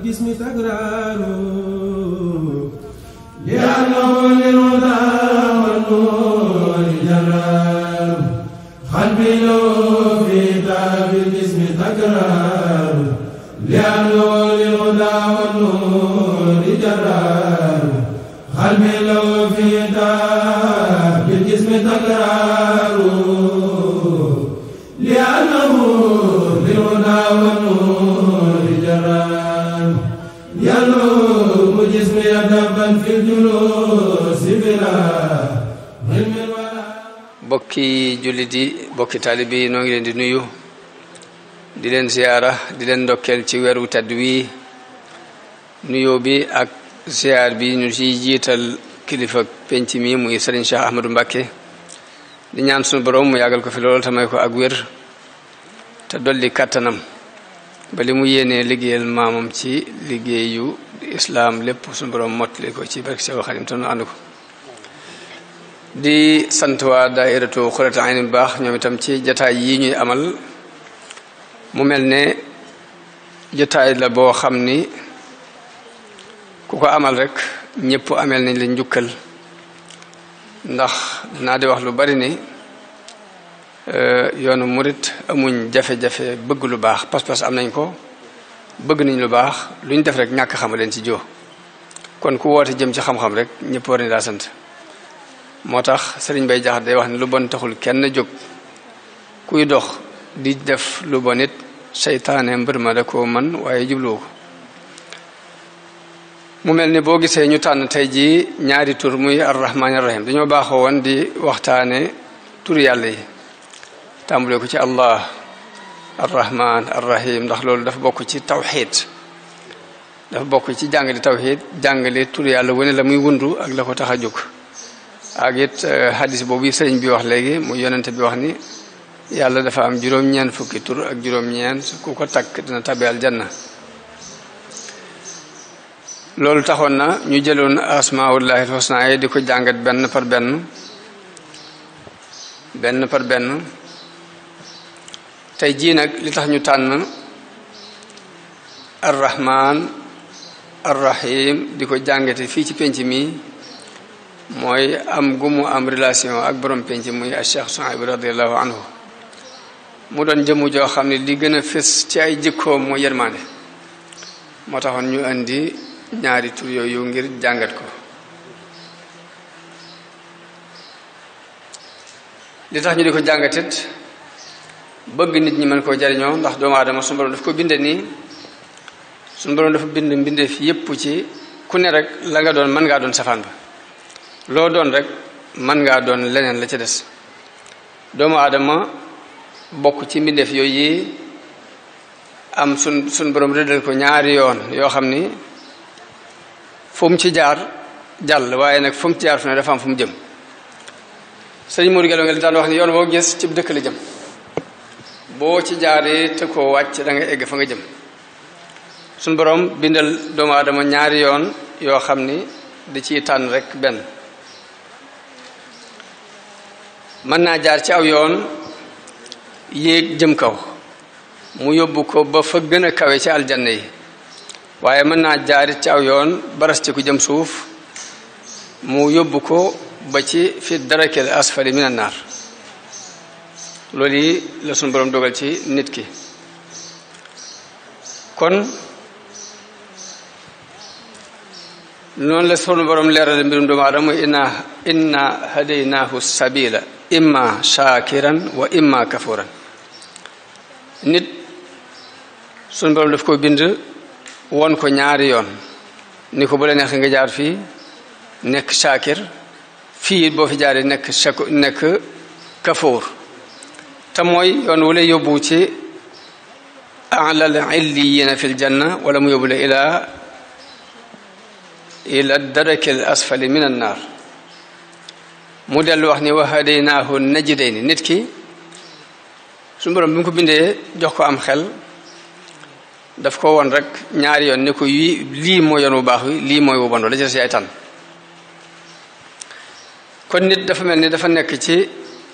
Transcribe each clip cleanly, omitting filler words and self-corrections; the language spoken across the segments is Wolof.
بالجسم تكرار لأنه للهدى والنور جرار قلبي له في دار بالجسم تكرار لأنه للهدى والنور جرار قلبي له في دار بالجسم تكرار لأنه للهدى والنور جرار يلوم جسمي دبا في الجلوس بلا علم ولا bokki jullit yi bokki taalibe yi noo ngi leen di nuyu di leen ziyaara di leen ndokkeel ci weeru tedd wi nuyoo bi ak ziyaar bi ñu ci jiital kilifa penc mi muy Serigne Cheikh Ahmadou Mbacké di ñaan sunu borom mu yàggal ko fi lool te may ko ak wér te dolli kàttanam ba li mu yéenee liggéeyal maamam ci liggéeyu islaam lépp sunu borom mottali ko ci barke Seexul Xadiim te nu ànd ko di sant waa daairatu Xurratu Ayni bu baax ñoom itam ci jataay yi ñuy amal mu mel ne jataay la boo xam ni ku ko amal rek ñëpp amel nañ la njukkal ndax dinaa di wax lu bari ni yoonu murit amuñ jafe-jafe bëgg lu baax pas-pas am nañ ko bëgg nañ lu baax lu ñu def rek ñàkk xam leen ci joo kon ku woote jëm ci xam-xam rek ñëpp war nañ daa sant moo tax Sëriñ Bay Jaxate day wax ne lu bon taxul kenn jóg kuy dox di def lu bon it seytaane mbër ma da koo man waaye jubluwu ko mu mel ni boo gisee ñu tànn tey jii ñaari tur muy arrahmaani arrahim dañoo baaxoo woon di waxtaane tur yàlla yi tàmbule ko ci allah arrahman arrahim ndax loolu dafa bokk ci tawxiid dafa bokk ci jàngale tawxiid jàngale tur yàlla wane la muy wundu ak la ko tax a jóg ak it hadis boobu sëriñ bi wax léegi mu yonente bi wax ni yàlla dafa am juróom-ñeent fukki tur ak juróom-ñeent ku ko takk dina tabi aljanna loolu taxoon na ñu jëloon asmaullahi alhusna yi di ko jàngat benn par benn tey jii nag li tax ñu tànn arrahman arrahim di ko jàngate fii ci penc mi mooy am gu mu am relation ak borom penc muy Cheikh Souhaïbou radiallahu anhu mu doon jëmu joo xam ne li gën a fës ci ay jikkoom mooy yërmande moo taxoon ñu indi ñaari tur yooyu ngir jàngat ko li tax ñu di ko jàngatit bëgg nit ñi mën koo jariñoo ndax doomu aadama suñu borom daf ko binde nii suñu borom dafa bind mbindeef yépp ci ku ne rek la nga doon mën ngaa doon safaan ba loo doon rek mën ngaa doon leneen la ca des doomu aadama bokk ci mbindeef yooyu yi am suñ borom rëddal ko ñaari yoon yoo xam ni fu mu ci jaar jàll waaye nag fu mu ci jaar fu ne dafa am fu mu jëm sëñ Modou Gallo nga daan wax ni yoon boo gis ci dëkk la jëm boo ci jaaree te koo wàcc da nga egg fa nga jëm suñ borom bindal doomu aadama ñaari yoon yoo xam ni da ciy tànn rek benn mën naa jaar ci aw yoon yéeg jëm kaw mu yóbbu ko ba fa gën a kawe ci aljanna yi waaye mën naa jaarit ci aw yoon baras ci ku jëm suuf mu yóbbu ko ba ci fi darakil asfali min an naar loolu yi la suñu borom dogal ci nit ki kon noonu la sunu borom leeral mbirum doomu aadama mooy inna hadaynaahu sabila imma shakiran wa imma kafuran nit sunu borom daf ko bind won ko ñaari yoon ni ko bu la neexee nga jaar fii nekk shakir fii boo fi jaaree nekk kafuur te mooy yoon wu lay yóbbu ci alal illiyina fil janna wala mu yóbbu la ila darakil asfali min an naar mu dellu wax ni wa hadaynaahu najdayni nit ki suñu borom bi mu ko bindee jox ko am xel daf ko woon rek ñaari yoon ni ko lii mooy yoon wu baax wi lii mooy wu bon la ci yaay tànn kon nit dafa mel ni dafa nekk ci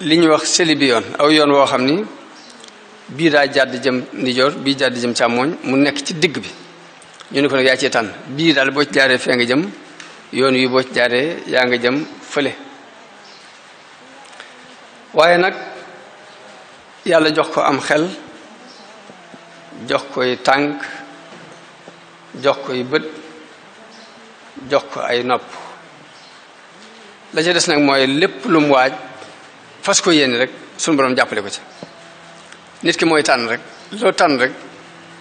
li ñuy wax seli bi yoon aw yoon woo xam ni bii daa jàdd jëm ndijoor bii jàdd jëm càmmooñ mu nekk ci digg bi ñu ne ko nag yaa cee tànn bii daal boo ci jaaree fee nga jëm yoon wi boo ci jaaree yaa nga jëm fële waaye nag yàlla jox ko am xel jox koy tànk jox koy bët jox ko ay nopp la ca des nag mooy lépp lu mu waaj fas ko yéene rek suñu borom jàppale ko ci nit ki mooy tànn rek loo tànn rek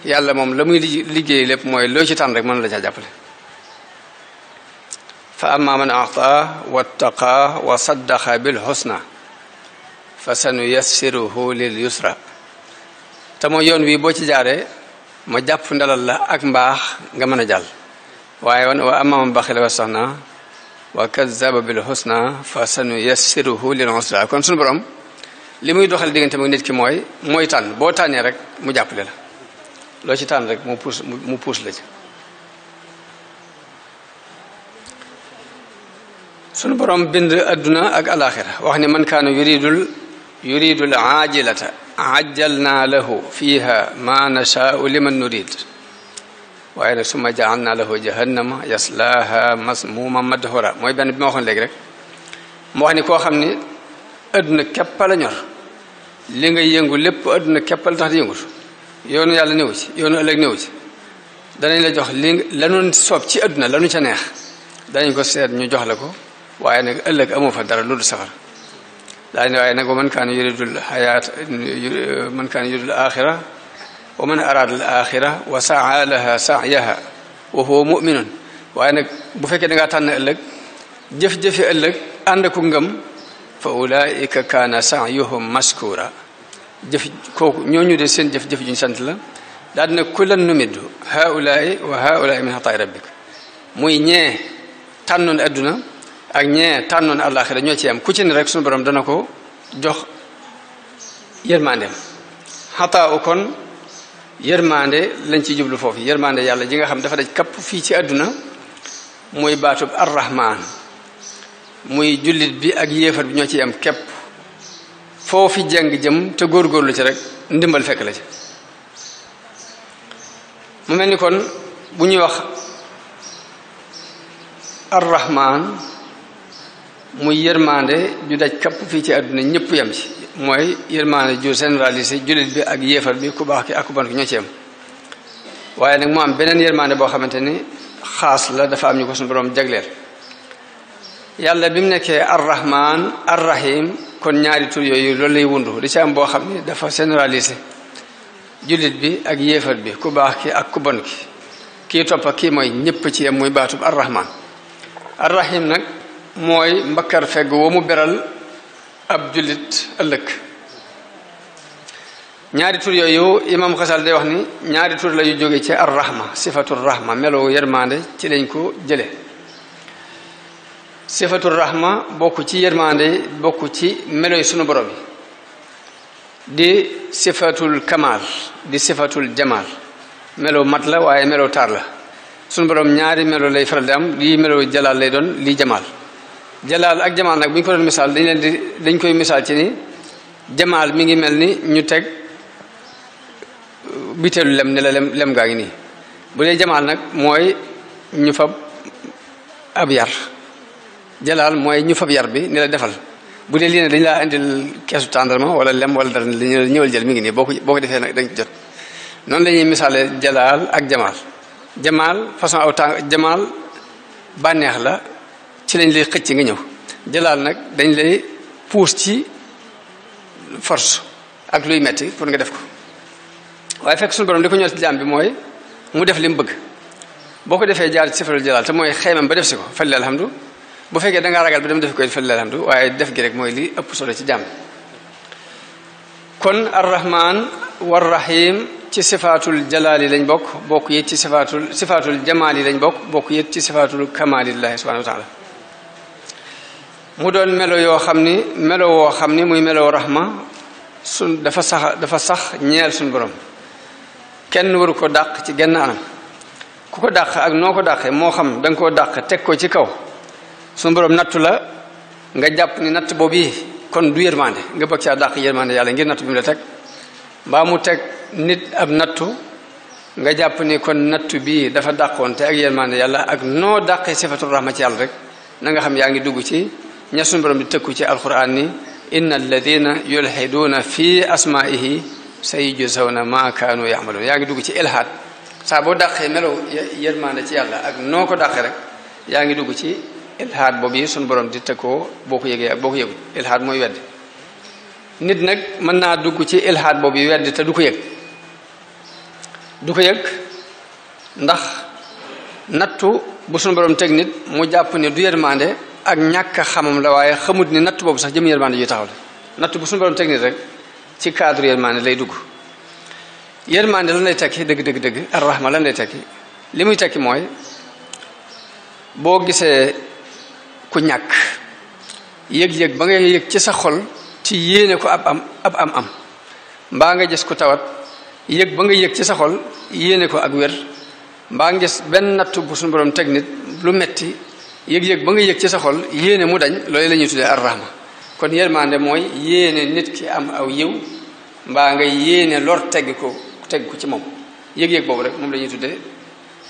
yàlla moom la muy liggéey lépp mooy loo ci tànn rek mën la caa jàppale fa amma man a'ta wattaqa wa saddaqa bil husna fa sanuyassiruhu lil yusra te mooy yoon wi boo ci jaaree ma jàpp ndalal la ak mbaax nga mën a jàll waaye wa amma man baxila wastaxna wa kazzaba bil husna fa sanuyassiruhu lil usra kon suñu borom li muy doxal diggante ak nit ki mooy tànn boo tànnee rek mu jàppale la loo ci tànn rek mu puus la ci sunu borom bind adduna ak alaxira wax ni man kaana yuridul aajilata ajjalna lahu fiha ma nashaau liman nurid waaye nag summa jaalna lahu jahannama yaslaha masmuma madhura mooy benn bi ma waxoon léegi rek mu wax ni koo xam ni adduna képp la ñor li ngay yëngu lépp adduna képp la tax di yëngut yoonu yàlla néew ci yoonu ëllëg néew ci danañ la jox li lanu soob ci adduna lanu ca neex danañ ko seet ñu jox la ko waaye nag ëllëg amoo fa dara loolu safar daañu waaye nag wa man kaana yuridul hayaat man kaana yuridul axira wa man araada al axira wa saa laha sa'yaha wa huwa mu'minun waaye nag bu fekkee da ngaa tànn ëllëg jëf-jëfi ëllëg ànd ku ngëm fa ulaika kaana sa'yuhum mashkura jëf kooku ñooñu de seen jëf-jëf juñ sant la daal dina kullan numiddu haulaai wa haulaai min ataay rabbik muy ñee tànnoon adduna ak ñee tànnoon àllaaxira ñoo ci am ku ci ne rek suñu borom dana ko jox yërmandeem xataa u kon yërmande lañ ci jublu foofu yërmande yàlla ji nga xam dafa daj kapp fii ci adduna muy baatub arrahman muy jullit bi ak yéefar bi ñoo ci am képp foofi jàng jëm te góorgóorlu ci rek ndimbal fekk la ci mu mel ni kon bu ñuy wax arrahman muy yërmande ju daj kapp fii ci àdduna ñëpp yem ci mooy yërmande ju généralisé jullit bi ak yéefar bi ku baax ki ak ku bon ki ñoo ci yem waaye nag mu am beneen yërmande boo xamante ni xaas la dafa am ñu ko suñu borom jagleel yàlla bi mu nekkee arrahman arrahim kon ñaari tur yooyu loolu lay wundu di ci am boo xam ni dafa généralisé jullit bi ak yéefar bi ku baax ki ak ku bon ki kii toppa kii mooy ñëpp ci yem muy baatub arrahman arrahim nag mooy mbakkar fegg wa mu beral ab jullit ëllëg ñaari tur yooyu imam xasal day wax ni ñaari tur la yu jóge ci arrahma sifatu rahma meloo yërmande ci lañ ko jële sifatu rahma bokk ci yërmande bokk ci melo yi sunu borom yi di sifatul kamal di sifatul jamal melo mat la waaye melo taar la sunu borom ñaari melo lay faral di am lii melo jalaal lay doon lii jamal jalaal ak jamal nag bu ñu ko doon misaal dañ koy misaal ci ni jamal mi ngi mel ni ñu teg biteelu lem ne la lem gaa ngi nii bu dee jamal nag mooy ñu fab ab yar jalaal mooy ñu fab yar bi ni la defal bu dee lii ne dañ laa indil keesu tàndarma wala lem wala dara dañu ñëwal jël mi ngi nii boo ko defee nag dañ jot noonu la ñuy misaale jalaal ak jamaal jamaal façon aw tàng jamaal bànneex la ci lañ lay xëcc nga ñëw jalaal nag dañ lay puus ci force ak luy metti pour nga def ko waaye fekk suñu borom li ko ñor ci jaam bi mooy mu def li mu bëgg boo ko defee jaar ci sifatul jalaal te mooy xeymam ba def si ko falil alhamdu bu fekkee da ngaa ragal ba dem def ko falil alhamdu waaye def gi rek mooy li ëpp solo ci jaam bi kon arrahman warrahim ci sifaatul jalaal yi lañ bokk it ci sifaatul jamaal yi lañ bokk it ci sifaatul kamalillahi subhanahu wa taala mu doon melo yoo xam ni melo woo xam ni muy melo rahma dafa sax ñeel suñu borom kenn waru ko dàq ci genn anam ku ko dàq ak noo ko dàqee moo xam da nga koo dàq teg ko ci kaw suñu borom nattu la nga jàpp ni natt boobu kon du yërmande nga bëgg caa dàq yërmande yàlla ngir nattu bi mu la teg mbaa mu teg nit ab nattu nga jàpp ni kon nattu bii dafa dàqoonte ak yërmande yàlla ak noo dàqee sifatul rahma ci yàlla rek na nga xam yaa ngi dugg ci ña suñu borom di tëkku ci alquran ni inna alladina yulhiduuna fi asmaihi sayujzawna ma kaanu yamaluun yaa ngi dugg ci ilhaad saa boo dàqee melo yërmande ci yàlla ak noo ko dàqee rek yaa ngi dugg ci ilhaad boobu yi suñu borom di tëkkoo boo ko yëgee ak boo ko yëgul ilhaad mooy weddi nit nag mën naa dugg ci ilhaad boobu yi weddi te du ko yëg ndax nattu bu suñu borom teg nit mu jàpp ne du yërmande ak ñàkk a xamam la waaye xamut ni natt boobu sax jëm yërmande ju taxaw la natt bu suñu borom teg nit rek ci cadre yërmande lay dugg yërmande lan lay tekki dëgg ar-rahma lan lay tekki li muy tekki mooy boo gisee ku ñàkk yëg-yëg ba ngay yëg ci sa xol ci yéene ko ab am mbaa nga gis ku tawat yëg ba nga yëg ci sa xol yéene ko ak wér mbaa nga gis benn nattu bu suñu borom teg nit lu metti yëg-yëg ba nga yëg ci sa xol yéene mu dañ loolu la ñuy tuddee ar-rahma kon yërmande mooy yéene nit ki am aw yiw mbaa nga yéene lor teg ko ci moom yëg-yëg boobu rek moom la ñuy tuddee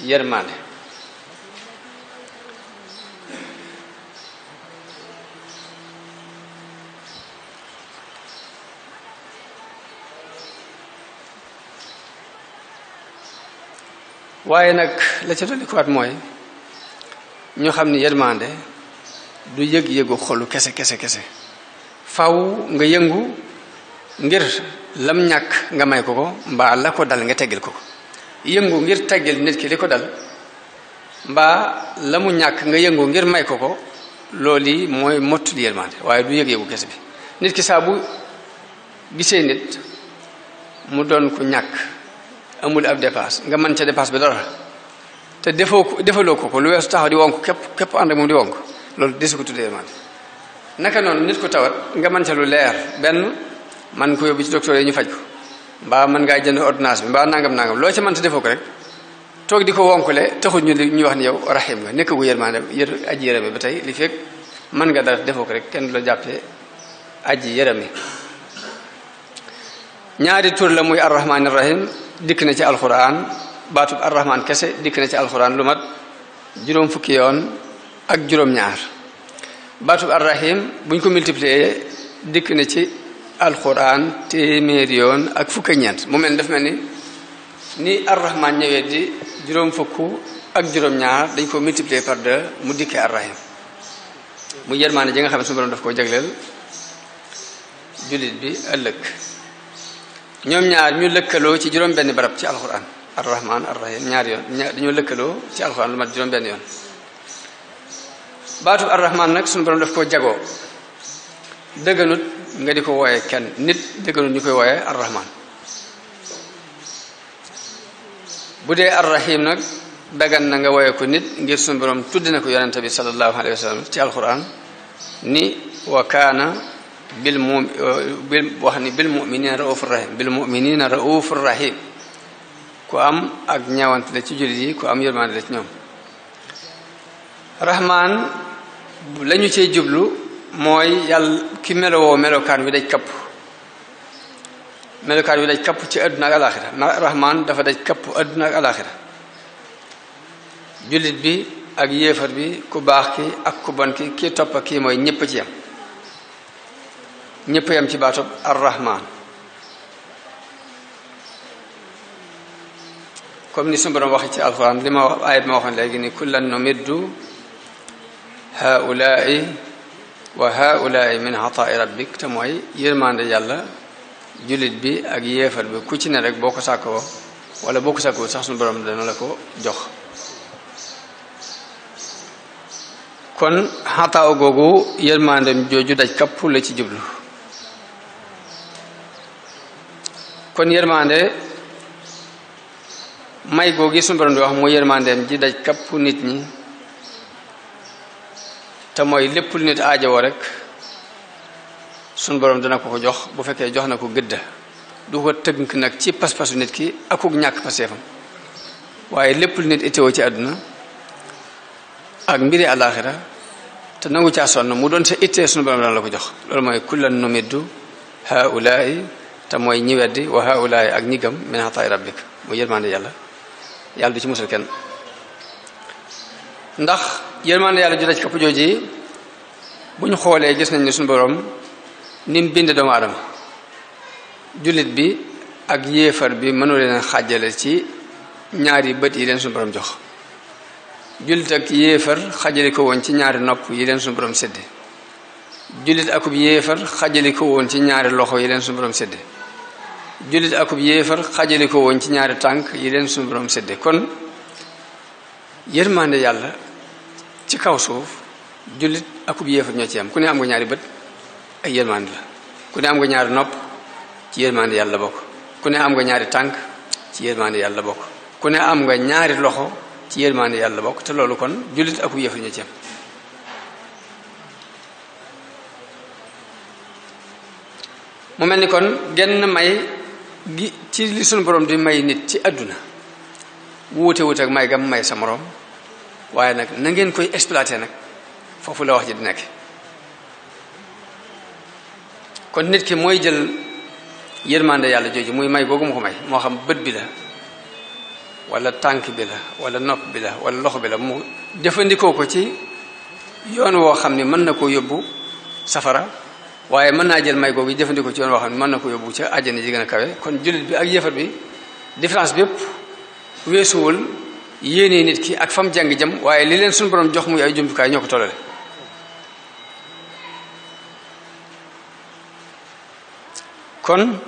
yërmande waaye nag la ca dolli kuwaat mooy ñu xam ni yërmande du yëg-yëgu xolu kese faw nga yëngu ngir lam ñàkk nga may ko mbaa la ko dal nga teggil ko yëngu ngir teggil nit ki li ko dal mbaa la mu ñàkk nga yëngu ngir may ko loolu yi mooy mottu di yërmande waaye du yëg-yëgu kese bi nit ki saa bu gisee nit mu doon ku ñàkk amul ab dépasse nga mën ca dépasse bi dara te defaloo ko lu weesu taxaw di wonk képp ànd ak moom di wonk loolu desu ko tuddee yërmande naka noonu nit ku tawat nga mën ca lu leer benn man ko yóbbu ci docteur yi ñu faj ko mbaa mën ngaa jënd ordonnance bi mbaa nangam loo ca mën ta defoo ko rek toog di ko wonkule taxul ñu wax ni yow rahim nga nekk gu yërmande aji yërëme ba tey li fekk mën nga dara defoo ko rek kenn du la jàppee aji yërëme ñaari tur la muy arrahman arrahim dikk na ci alquran baatub arrahman kese dikk na ci alquran lu mat juróom fukki yoon ak juróom-ñaar baatub arrahim buñ ko multiplier dikk na ci alquran téeméeri yoon ak fukk ak ñeent mu mel daf mel ni arrahman ñëwee di juróom fukk ak juróom-ñaar dañ ko multiplier par 2 mu dikkee arrahim mu yërmaane ji nga xam ne suñu borom daf koo jagleel jullit bi ëllëg ñoom ñaar ñu lëkkaloo ci juróom benn barab ci alquran arrahman arrahim ñaari yoon dañoo lëkkaloo ci alquran lu mat juróom benn yoon baatu arrahman nag suñu borom daf koo jagoo dëgganut nga di ko wooye kenn nit dëgganut ñu koy wooye arrahman bu dee arrahim nag dagan na nga wooye ko nit ngir suñu borom tudd na ko yonente bi sallallahu alayhi wa sallam ci alquran ni wa kaana bil muminina raufur rahim ku am ak ñaawante la ci jullit yi ku am yërmande la ci ñoom rahman lañu cey jublu mooy yàlla ki melowoo melokaan wi daj kapp ci àdduna ak alaxira rahman dafa daj kapp àdduna ak alaxira jullit bi ak yéefar bi ku baax ki ak ku bon ki kii topp kii mooy ñépp ci yam ñépp yam ci baatob ar-rahman comme ni suñu borom waxe ci alquran li ma wax ayat ma waxoon léegi ni kullan numiddu haulaai wa haulaai min ataai rabbik te mooy yërmande yàlla jullit bi ak yéefar bi ku ci ne rek boo ko sàkkoo wala boo ko sàkkoo sax suñu borom dana la ko jox kon xataaw googu yërmande jooju daj kapp la ci jublu kon yërmande may googi suñu borom di wax mooy yërmandeem ji daj kapp nit ñi te mooy lépp lu nit aajowoo rek suñu borom dana ko jox bu fekkee jox na ko gëdda du ko tënk nag ci pas-pasu nit ki akuk ñàkk paseefam waaye lépp lu nit itteewoo ci àdduna ak mbiri àllaaxira te nangu caa sonn mu doon sa ittee suñu borom dana la ko jox loolu mooy kullan numiddu haulaai te mooy ñi weddi wa haulaai ak ñi gëm min ataay rabbik mu yërmande yàlla yàlla du ci musal kenn ndax yërmande yàlla ju daj kapp jooji bu ñu xoolee gis nañ ne suñu borom ni mu bind doomu aadama jullit bi ak yéefar bi mënu leen a xàjjale ci ñaari bët yi leen suñu borom jox jullit ak yéefar xàjjale ko woon ci ñaari nopp yi leen suñu borom sédde jullit akub yéefar xàjjale ko woon ci ñaari loxo yi leen suñu borom sédde jullit akub yéefar xàjjale ko woon ci ñaari tànk yi leen suñu borom sédde kon yërmande yàlla ci kaw suuf jullit akub yéefar ñoo ci am ku ne am nga ñaari bët ay yërmande la ku ne am nga ñaari nopp ci yërmande yàlla bokk ku ne am nga ñaari tànk ci yërmande yàlla bokk ku ne am nga ñaari loxo ci yërmande yàlla bokk te loolu kon jullit akub yéefar ñoo ci am mu mel ni kon genn may gi ci li sunu borom di may nit ci àdduna wuute wuute ak may gam may sa moroom waaye nag na ngeen koy exploité nag foofu la wax ji di nekk kon nit ki mooy jël yërmande yàlla jooju muy may googu mu ko may moo xam bët bi la wala tànk bi la wala nopp bi la wala loxo bi la mu jëfandikoo ko ci yoon woo xam ne mën na koo yóbbu safara waaye mën naa jël may googu jëfandikoo ci yoon woo xam ne mën na ko yóbbu ca àjjana ji gën a kawe kon jullit bi ak yéefar bi différence bi yëpp weesuwul yéene nit ki ak fam jàng jëm waaye li leen suñu borom jox muy ay jumtukaay ñoo ko tollale kon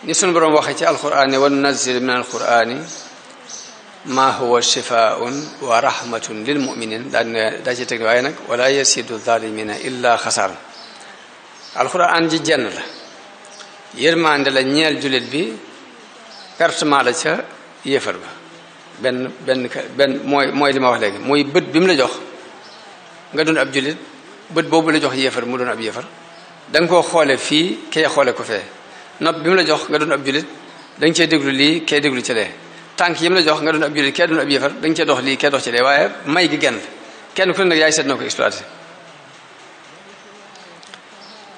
ni suñu borom waxee ci alquran ne wa nunazzilu min alqurani ma huwa shifaun wa rahmatun lil muminin daa ci teg waaye nag wala yasidu zalimina illa xasaar alquran ji jenn la yërmande la ñeel jullit bi pertement la ca yéefar ba benn mooy li ma wax léegi mooy bët bi mu la jox nga doon ab jullit bët boobu la jox yéefar mu doon ab yéefar da nga koo xoole fii kee xoole ko fee nopp bi mu la jox nga doon ab jullit da nga cee déglu lii kee déglu ci lee tànk yi mu la jox nga doon ab jullit kee doon ab yéefar da nga cee dox lii kee dox ci lee waaye may gi genn kenn ku ne nag yaay seet noo ko exploité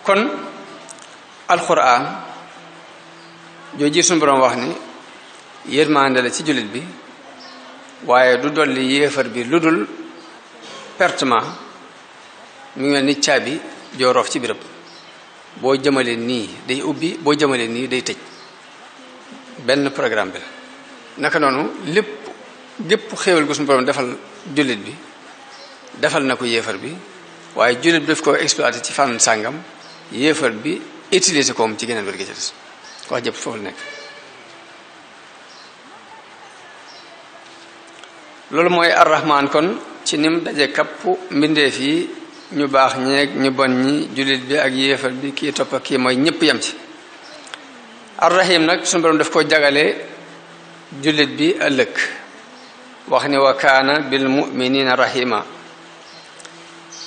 kon alquran jooju suñu borom wax ni yërmande la ci jullit bi waaye du dolli yéefar bi lu dul pertement mu ngi mel ni caabi joo roof ci birëb boo jëmalee nii day ubbi boo jëmalee nii day tëj benn programme bi la naka noonu gépp xéewal gu suñu borom defal jullit bi defal na ko yéefar bi waaye jullit bi daf ko exploité ci fànn sàngam yéefar bi utiliser ko ci geneen wér gi ci des wax jëpp foofu la nekk loolu mooy arrahman kon ci nim daje kapp mbindeef yi ñu baax ñeeg ñu bon ñi jullit bi ak yéefar bi kii topp ak kii mooy ñëpp yem ci arrahim nag suñu borom daf ko jagale jullit bi ëllëg wax ni wa kaana bil muminina rahima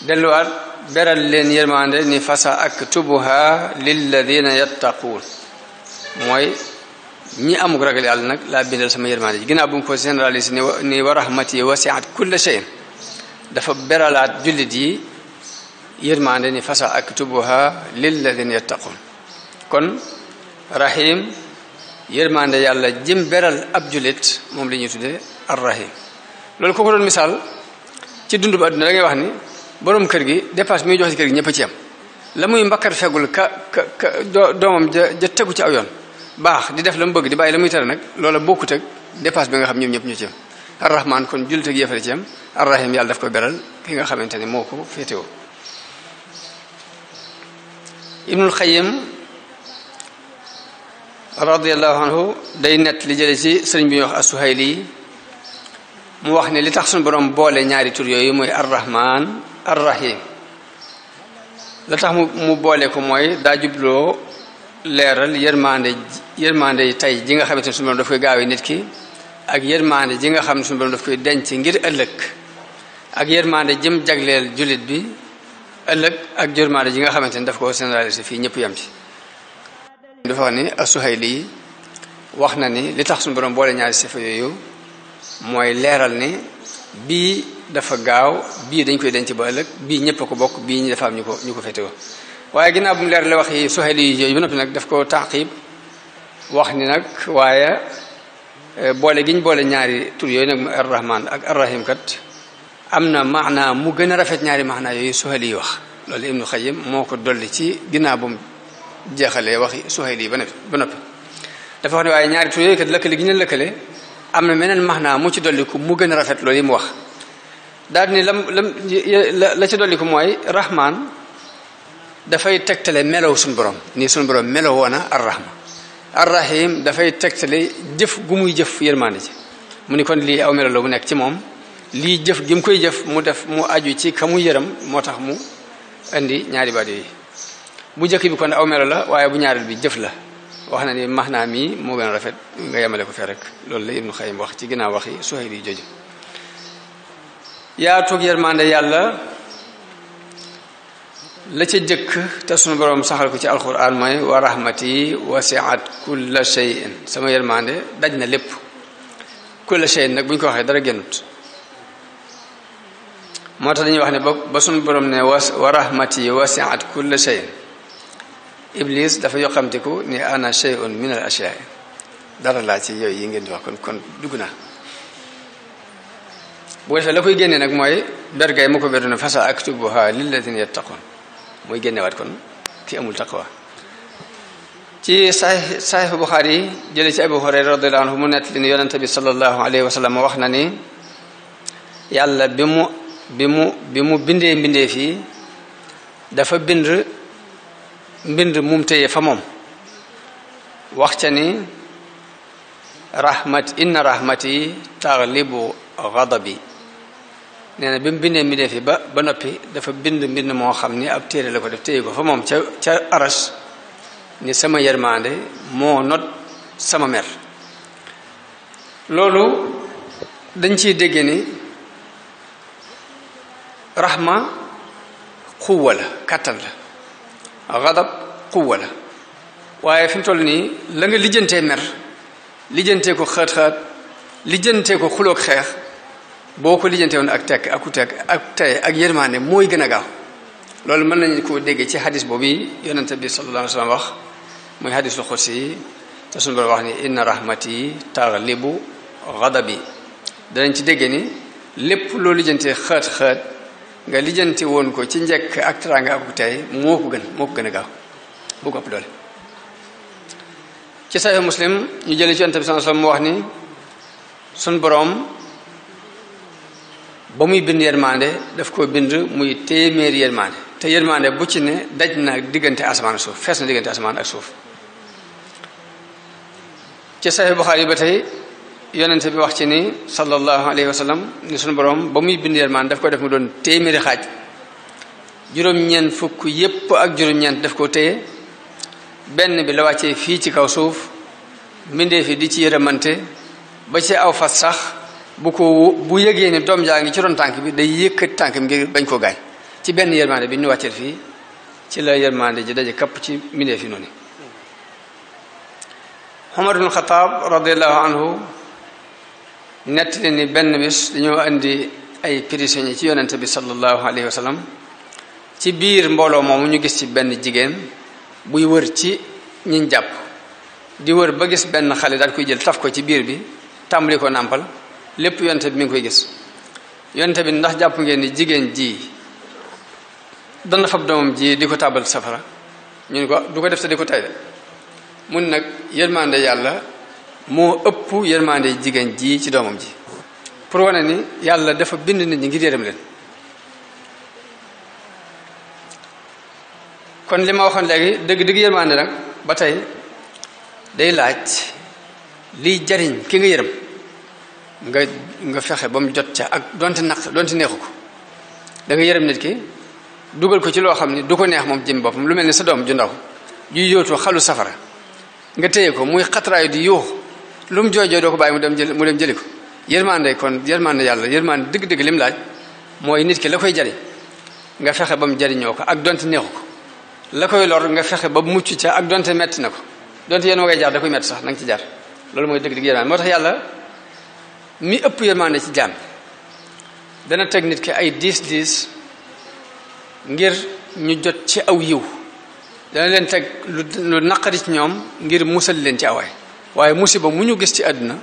delluwaat beral leen yërmande ni fasa aktubuha lilladina yattaquun mooy ñi amuk ragal yàlla nag laa bindal sama yërmande ji ginnaaw bu mu ko généralise ni wa rahmati wasiat kulla shay dafa beralaat jullit yi yërmande ni fasa aktubuha lilladina yattaqun kon rahim yërmande yàlla jëm beral ab jullit moom la ñuy tuddee arrahim loolu ko doon misaal ci dund ba adduna da ngay wax ni borom kër gi dépasse mi muy jox ci kër gi ñëpp a ci am la muy mbakkar feggul doomam ja tegu ci aw yoon baax di def la mu bëgg di bàyyi la muy tere nag loola bokkut ak dépasse bi nga xam ñoom ñëpp ñu ci am arrahman kon jullit ak yéefar ci am arrahim yàlla daf ko beral ki nga xamante ne moo ko féetewoo ibnul xayim radiallahu anhu day nett li jële ci sëriñ bi ñuy wax as-Suhayli mu wax ne li tax suñu borom boole ñaari tur yooyu mooy arrahman arrahim la tax mu boole ko mooy daa jubloo leeral yërmande yi tey ji nga xamante ne suñu borom daf koy gaawee nit ki ak yërmande ji nga xam ne suñu borom daf koy denc ngir ëllëg ak yërmande jëm jagleel jullit bi ëllëg ak yërmande ji nga xamante ne daf ko généraliser fii ñëpp yam ci dafa wax ni as-Suhayli wax na ni li tax suñu borom boole ñaari sifa yooyu mooy leeral ni bii dafa gaaw bii dañ koy denc ba ëllëg bii ñëpp a ko bokk bii ñi dafa am ñu ko féetewoo waaye ginnaaw bu mu leer la wax yi Suhayli yi yooyu ba noppi nag daf ko taqib wax ni nag waaye boole giñ boole ñaari tur yooyu nag ar-rahman ak ar-rahim kat am na maanaa mu gën a rafet ñaari maanaa yooyu Suhayli yi wax loolu Ibnu Xayyim moo ko dolli ci ginnaaw bu mu jeexalee waxi Suhayli yi ba noppi dafa wax ne waaye ñaari tur yooyu kat lëkkale gi ñu lëkkale am na meneen maanaa mu ci dolliku mu gën a rafet loolu yi mu wax daal ni la ci dolliku mooy rahman dafay tegtale melow suñu borom nii suñu borom melow woona ar-rahma ar-rahim dafay tegtale jëf gu muy jëf yërmande ci mu ni kon lii aw melo la bu nekk ci moom lii jëf gi mu koy jëf mu def mu aju ci ka mu yërëm moo tax mu indi ñaari baat yooyu bu njëkk bi kon aw melo la waaye bu ñaareel bi jëf la wax na ni maanaa mi moo gën a rafet nga yemale ko fee rek loolu la Ibnu Xayyim wax ci ginnaaw waxi Suhayli yi jooju yaa toog yërmande yàlla la ca jëkk te sunu borom saxal ko ci alquran mooy wa rahmati wasi'at kulla shay'in sama yërmande daj na lépp kulla shay'in nag bu ñu ko waxee dara génnut moo tax dañuy wax ne ba sunu borom ne wa rahmati wasi'at kulla shay'in iblis dafa yoxamtiku ni ana shay'un min al ashyaa dara laa ci yooyu yi ngeen di wax kon dugg naa bu defee la koy génnee nag mooy bergay mu ko beduna fasa aktubuha lilladina yattaqun mooy génnewaat kon ki amul taqwa ci saxiix Buxaari yi jële ci Abu Hurayra radiyallahu anhu mu nett li ni yonente bi sallallahu alayhi wa sallam wax na ni yàlla bi mu bindee mbindee fii dafa mbind mum téye fa moom wax ca ni inna rahmati taglibu ghadabi nee na bi mu bindee mbindee fi ba noppi dafa mbind moo xam ni ab téere la ko def téye ko fa moom ca aras ni sama yërmande moo not sama mer loolu dañ ciy dégge ni rahma xuwa la kàttan la gadab xuwa la waaye fi mu toll nii la nga lijjantee mer lijjantee ko xaat-xaat lijjantee ko xuloog xeex boo ko lijjantee woon ak tekk ak tey ak yërmande mooy gën a gaaw loolu mën nañu ko déggee ci xadis boobu yonente bi sallallahu alayhi wa sallam wax muy xadisul xudsi yi te suñu borom wax ni inna rahmati taglibu ghadabi danañ ci déggee ni lépp loo lijjantee xaat-xaat nga lijjanti woon ko ci njekk ak teraanga ak tey moo ko gën a gaaw bu ko ëpp doole ci Sahih Muslim ñu jëlee ci yonente bi sallallahu alayhi wa sallam mu wax ni suñu borom ba muy bind yërmande daf ko bind muy téeméeri yërmande te yërmande bu ci ne daj na diggante asamaan ak suuf fees na diggante asamaan ak suuf ci Sahih Buxaari ba tey yonente bi wax ci ni sallallahu alayhi wa sallam ni sunu borom ba muy bind yërmande daf ko def mu doon téeméeri xaaj juróom-ñeent fukk yépp ak juróom-ñeent daf ko téye benn bi la wàccee fii ci kaw suuf mbindee fi di ci yërëmante ba ci aw fas sax bu yëgee ni doom jaa ngi ci ron tànk bi day yëkkati tànk bi ngir bañ koo gaañ ci benn yërmande bi ñu wàcceel fii ci la yërmande ji daje kapp ci mbindee fi noonu Umar ibn Xataab radiyallahu anhu nettali ni benn bis dañoo indi ay prisonniers ci yonente bi sallallahu alayhi wa sallam ci biir mbooloo moomu ñu gis ci benn jigéen buy wër ci ñiñ jàpp di wër ba gis benn xale daal koy jël taf ko ci biir bi tàmbali ko nàmpal lépp yonente bi mi ngi koy gis yonente bi ndax jàpp ngeen ni jigéen ji dana fab doomam ji di ko tàbbal safara ñu ne ko du ko def te di ko tay de mun nag yërmande yàlla moo ëpp yërmande jigéen ji ci doomam ji pour wane ni yàlla dafa bind nit ñi ngir yërëm leen kon li ma waxoon léegi dëgg yërmande nag ba tey day laaj liy jariñ ki nga yërëm nga fexe ba mu jot ca ak donte neexu ko da nga yërëm nit ki dugal ko ci loo xam ni du ko neex moom jëm boppam lu mel ni sa doom ju ndaw juy yóotu xalu safara nga téye ko muy xatraayu di yuux lu mu jooy doo ko bàyyi mu dem jëli ko yërmande kon yërmande yàlla yërmande dëgg-dëgg lim laaj mooy nit ki la koy jariñ nga fexe ba mu jariñoo ko ak donte neexu ko la koy lor nga fexe ba mucc ca ak donte metti na ko donte yéen moo ngay jaar da koy metti sax na nga ci jaar loolu mooy dëgg-dëgg yërmande moo tax yàlla mi ëpp yërmande ci jaam dana teg nit ki ay diis ngir ñu jot ci aw yiw dana leen teg lu naqari ci ñoom ngir musal leen ci awaay waaye musiba mu ñu gis ci àdduna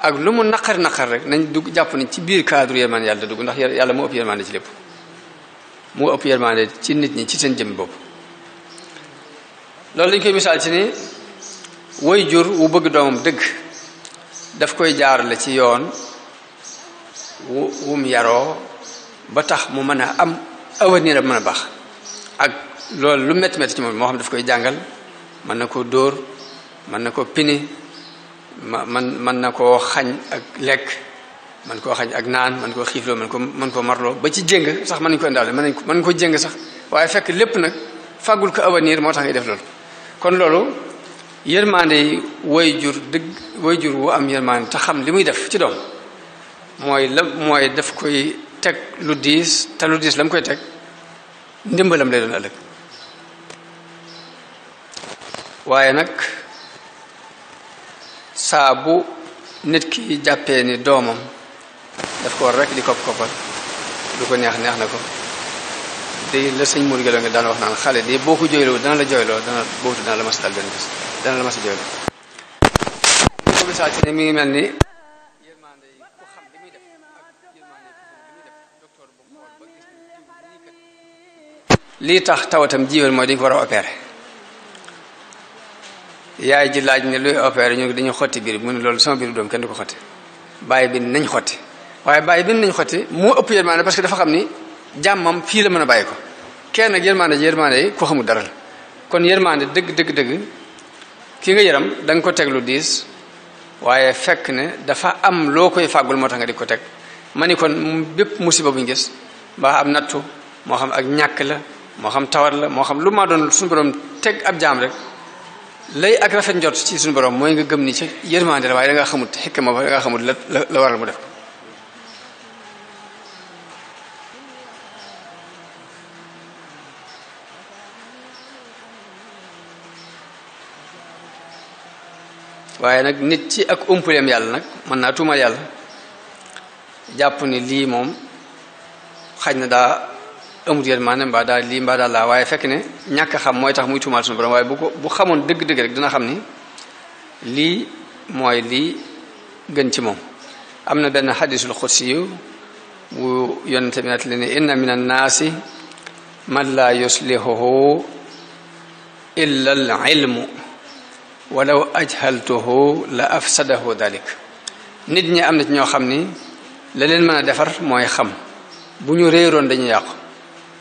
ak lu mu naqar rek nañ dugg jàpp ni ci biir cadre yërmande yàlla da dugg ndax yàlla moo ëpp yërmande ci lépp moo ëpp yërmande ci nit ñi ci seen jëm bopp. loolu lañ koy misaal ci ni woy jur wu bëgg doomam dëgg daf koy jaarale ci yoon wum yaroo ba tax mu mën a am avenir a mën a baax ak loolu lu métti métti ci moom moo xam daf koy jàngal mën na koo dóor mën na ko pini mën na koo xañ ak lekk mën koo xañ ak naan mën koo xiifloo mën koo marloo ba ci jéng sax mën nañu ko indaale mën ko jéng sax waaye fekk lépp nag fàggul ko avenir moo tax ngay def loolu. kon loolu yërmande yi way jur wu am yërmande te xam li muy def ci doom mooy daf koy teg lu diis te lu diis la mu koy teg ndimbalam lay doon ëllëg. waaye nag saa bu nit ki jàppee ni doomam daf ko war rek di koppal lu ko neex na ko di la sëñ Mourou Gelo nga daan wax naan xale de boo ko jooyloo dana la jooyloo dana la mas dal benn bés dana la mas jooyloo. li ko misaal ci ne mi ngi mel ni yërmande yi ku xam li muy def ak yërmande yi ku xam li muy def docteur bu xool ba gis ni lii tax tawatam jiwal mooy dañ ko war a opéré yaay ji laaj ne luy opéré ñu dañu xotti biir mu ne loolu sama biir doom kenn du ko xotti bàyyi bi nañ xotti waaye bàyyi bi nañ xotti moo ëpp yërmande parce que dafa xam ni jàmmam fii la mën a bàyyi ko kenn nag yërmande yi ko xamul dara la kon yërmande dëgg ki nga yaram da nga ko teg lu diis waaye fekk ne dafa am loo koy fàggul moo tax nga di ko teg ma ni kon bépp musiba bu ñu gis mbaa am nattu moo xam ak ñàkk la moo xam tawat la moo xam lu ma doon suñu borom teg ab jaam rek lay ak rafet njot ci suñu borom mooy nga gëm ni ci yërmande la waaye da nga xamut xikma ba da nga xamut la waral mu def ko. waaye nag nit ci ak umpuleem yàlla nag mën naa tuumal yàlla jàpp ni lii moom xaj na daa amut yërmande mbaa daal lii mbaa daal laa waaye fekk ne ñàkk a xam mooy tax muy tuumal suñu borom waaye bu xamoon dëgg-dëgg rek dina xam ni lii mooy lii gën ci moom. am na benn xadisul xudsi yu bu yonente bi nettali ne inna min annaasi man laa yuslihuhu illa al ilmu walaw ajhaltuhu la afsadahu dalik. nit ñi am na ci ñoo xam ni la leen mën a defar mooy xam bu ñu réeroon dañuy yàqu